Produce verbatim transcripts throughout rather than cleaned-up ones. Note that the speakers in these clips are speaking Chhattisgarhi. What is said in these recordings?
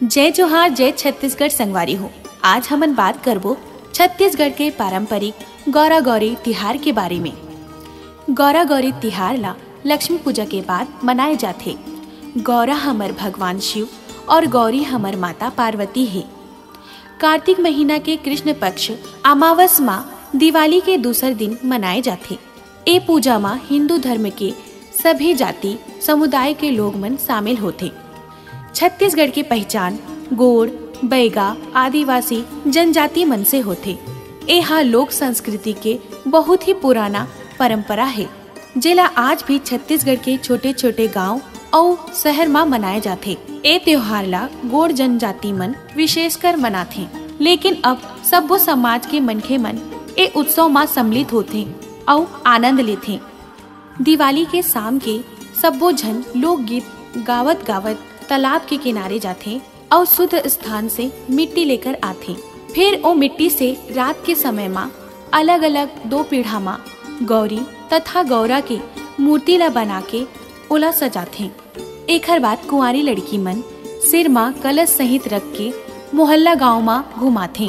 जय जोहार, जय छत्तीसगढ़ संगवारी हो। आज हमन बात करबो छत्तीसगढ़ के पारंपरिक गौरा गौरी तिहार के बारे में। गौरा गौरी तिहार ला लक्ष्मी पूजा के बाद मनाए जाथे। गौरा हमर भगवान शिव और गौरी हमर माता पार्वती हे। कार्तिक महीना के कृष्ण पक्ष अमावस मा दिवाली के दूसर दिन मनाए जाथे। ए पूजा मा हिंदू धर्म के सभी जाति समुदाय के लोग मन शामिल होथे। छत्तीसगढ़ के पहचान गोंड़, बैगा, आदिवासी जनजाति मन से होथे। ए हा लोक संस्कृति के बहुत ही पुराना परंपरा हे, जेला आज भी छत्तीसगढ़ के छोटे-छोटे गांव अउ शहर मा मनाए जाथे। ए त्योहार ला गोंड़ जनजाति मन विशेषकर मनाथे, लेकिन अब सब्बो समाज के मनखे मन ए उत्सव मा सम्मिलित होथे अउ आनंद लेथे। दिवाली के शाम के सब्बो झन लोकगीत गावत-गावत तालाब के किनारे जाथे अउ शुद्ध स्थान से मिट्टी लेकर आथे। फिर ओ मिट्टी से रात के समय मा अलग-अलग दो पीढ़ा मा गौरी तथा गौरा के मूर्ति ला बना के ओला सजाथे। एखर बाद कुंवारी लड़की मन सिर मा कलश सहित रख के मोहल्ला गांव मा घुमाथे,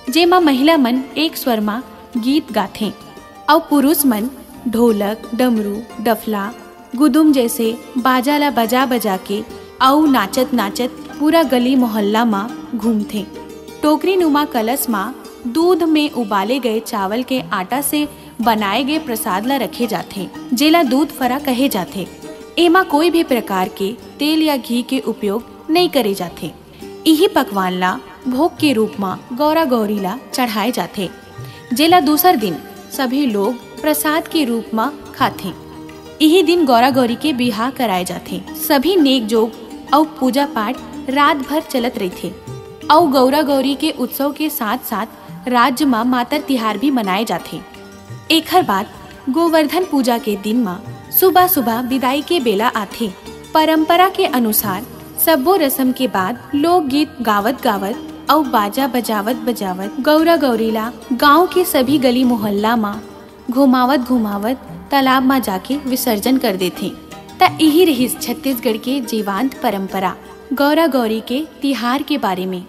जेमा महिला मन एक स्वर मा गीत गाथे अउ पुरुष मन ढोलक, डमरू, डफला, गुदुम जैसे बाजा ला बजा बजा के अउ नाचत नाचत पूरा गली मोहल्ला मा घूमथे। टोकरी नुमा कलश मा दूध में उबाले गए चावल के आटा से बनाए गए प्रसाद ला रखे जाथे, जेला दूध फरा कहे जाथे। एमा कोई भी प्रकार के तेल या घी के उपयोग नइ करे जाथे। इही पकवान ला भोग के रूप मा गौरा गौरी ला चढ़ाए जाथे, जेला दूसर दिन सभी लोग प्रसाद के रूप मा खाथे। इही दिन गौरा गौरी के बिहाव कराए जाथे। सभी नेक जोग अउ पूजा पाठ रात भर चलत रहिथे अउ गौरा गौरी के उत्सव के साथ साथ राज्य मा मातर तिहार भी मनाए जाथे। एखर बाद गोवर्धन पूजा के दिन मा सुबह सुबह बिदाई के बेला आथे। परंपरा के अनुसार सब्बो रसम के बाद लोकगीत गावत गावत अउ बाजा बजावत बजावत गौरा गौरी ला गांव के सभी गली मोहल्ला मा घुमावत घुमावत तालाब मा जाके विसर्जन कर देथे। त इही रहिस छत्तीसगढ़ के जीवंत परंपरा गौरा गौरी के तिहार के बारे में।